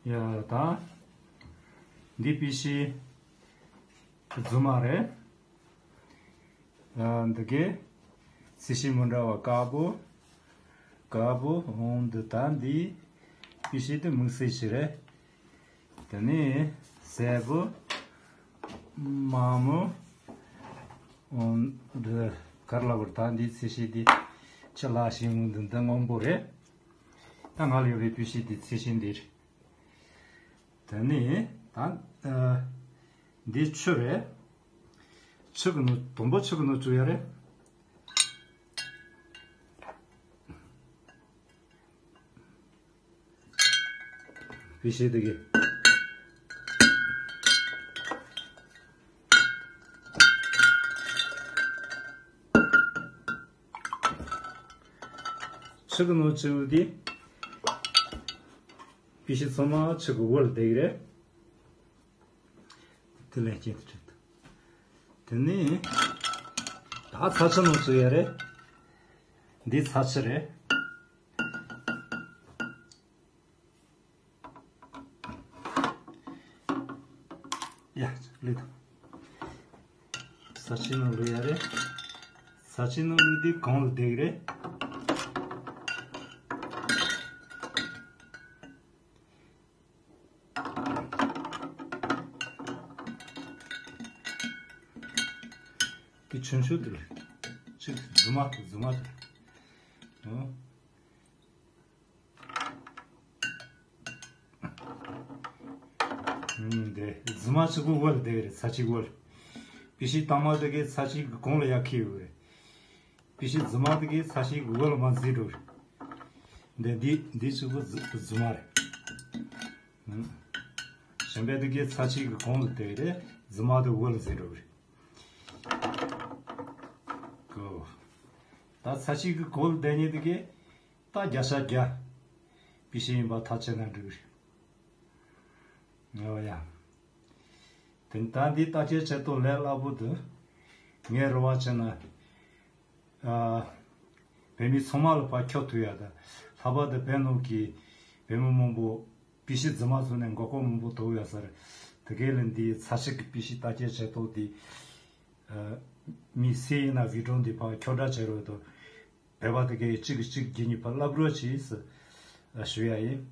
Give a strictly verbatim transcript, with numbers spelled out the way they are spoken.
ཡ་ད། འདི་པི་ཤི་རྫུན་མ་རེད། ཨ་འདི་གའི་རྩི་ཤིང་མི་འདྲ་བ་དཀར་པོ། དཀར་པོ་འོང་འདི་ད་འདི་པི་ཤི་དེ་མིག་སེར་ཞིག་རེད། དེ་ནས་སེར་པོ། དམར་མོ། འོང་འདི་གར་ལ་བར་ད་འདི་རྩི་ཤིང་འདི་ཅི་ལ་ཞིང་འདི་འདི་སྔོན་པོ་རེད། ད་ང་ལ་ཡོད་པའི་པི་ཤི་འདི་རྩི་ཤིང་འདི་རེད། དེ་ནས་ད་ཨ་འདི་ཆུ་རེད། ཆུ་གི་ནང་དུམ་བུ་ཆུ་གི་ནང་བཅུག་ཡ་རེད། པི་ཤི་དེ་གི། ཆུ་གི་ནང་བཅུག་དེ། པི་ཤི་ཚང་མ་ཆུ་གི་འོག་ལ་བསྡད་ཀྱི་རེད། དེ་ལས་སྐྱེས་ཏེ་བྲིས་འདུག་དེ་ནས་ད་ཚྭ་ཆུ་ནང་བཅུག་ཡ་རེད། འདི་ཚྭ་ཆུ་རེད། ཡ་ལི་ཐོ། ཚྭ་ཆུ་ནང་བླུག་ཡ་རེད། ཚྭ་ཆུ་ནང་བླུག་དུས་གང་བླུག་བསྡད་ཀྱི་རེད། དེ་ཆུང་ཆུང་དེ་ལ་ཅིག་རྫུན་མ་དེ་རྫུན་མ་དེ་ཨོ། ཨུམ་དེ་རྫུན་མ་གཅིག་པུ་འོག་ལ་བསྡད་ཀྱི་རེད། ཚྭ་ཆུ་འོག་ལ། པི་ཤི་དྭངས་མ་དེ་གའི་ཚྭ་ཆུ་གི་གོང་ལ་ཡར་འཁྱེར་ཡོད་རེད། པི་ཤི་རྫུན་མ་དེ་གའི་ཚྭ་ཆུ་གི་འོག་ལ་མར་འཛུལ་འགྲོ་རེད། འདི་འདི་འདི་གཅིག་པུ་རྫུ་རྫུན་མ་རེད། ཨུམ། གཞན་པ་དེ་གའི་ཚྭ་ཆུ་གི་གོང་ལ་བསྡད་ཀྱི་རེད། རྫུན་མ་དེ་འོག་ལ་འཛུལ་འགྲོ་རེད། གོ། ད་ཚྭ་ཆུ་གི་གོང་ལ་བསྡད་མཁན་དེ་གའི་ད་བརྒྱ་ཆ་བརྒྱ་པི་ཤི་ཡིན་པ་ཐག་བཅད་ན་འགྲིག་གི་རེད། ཨོ་ཡ། དེ་ད་འདི་བརྟག་དཔྱད་བྱེད་སྟངས་ལས་སླ་པོ་འདུག་ངས་རེ་བ་བྱས་ན། ཨ། བོད་མི་ཚང་མ་ལ་ཕར་ཁྱབ་ཐུབ་ཡ་དང་། ལྷག་པར་དུ་བོད་ནང་གི་བོད་མི་མང་པོ་པི་ཤི་རྫུན་མ་བཟོས་ནས་མགོ་སྐོར་མང་པོ་ཐོབ་ཡོད་ས་རེད། དེ་གས་ལ་འདི་ཚྭ་ཆུ་གི་པི་ཤི་བརྟག་དཔྱད་བྱེད་སྟངས་འདི། ཨ། མི་སུ་ཡིན་ན་བི་ཌིའོ་འདི་ཕར་ཁྱབ་བསྒྲགས་བྱེད་རོགས་དང་། བོད་པ་དེ་གས་གཅིག་གིས་གཅིག་རྒྱུས་མེད་པར་བསླབ་རོགས་གྱིས་ཟེར་ཞུ་ཡ་ཡིན།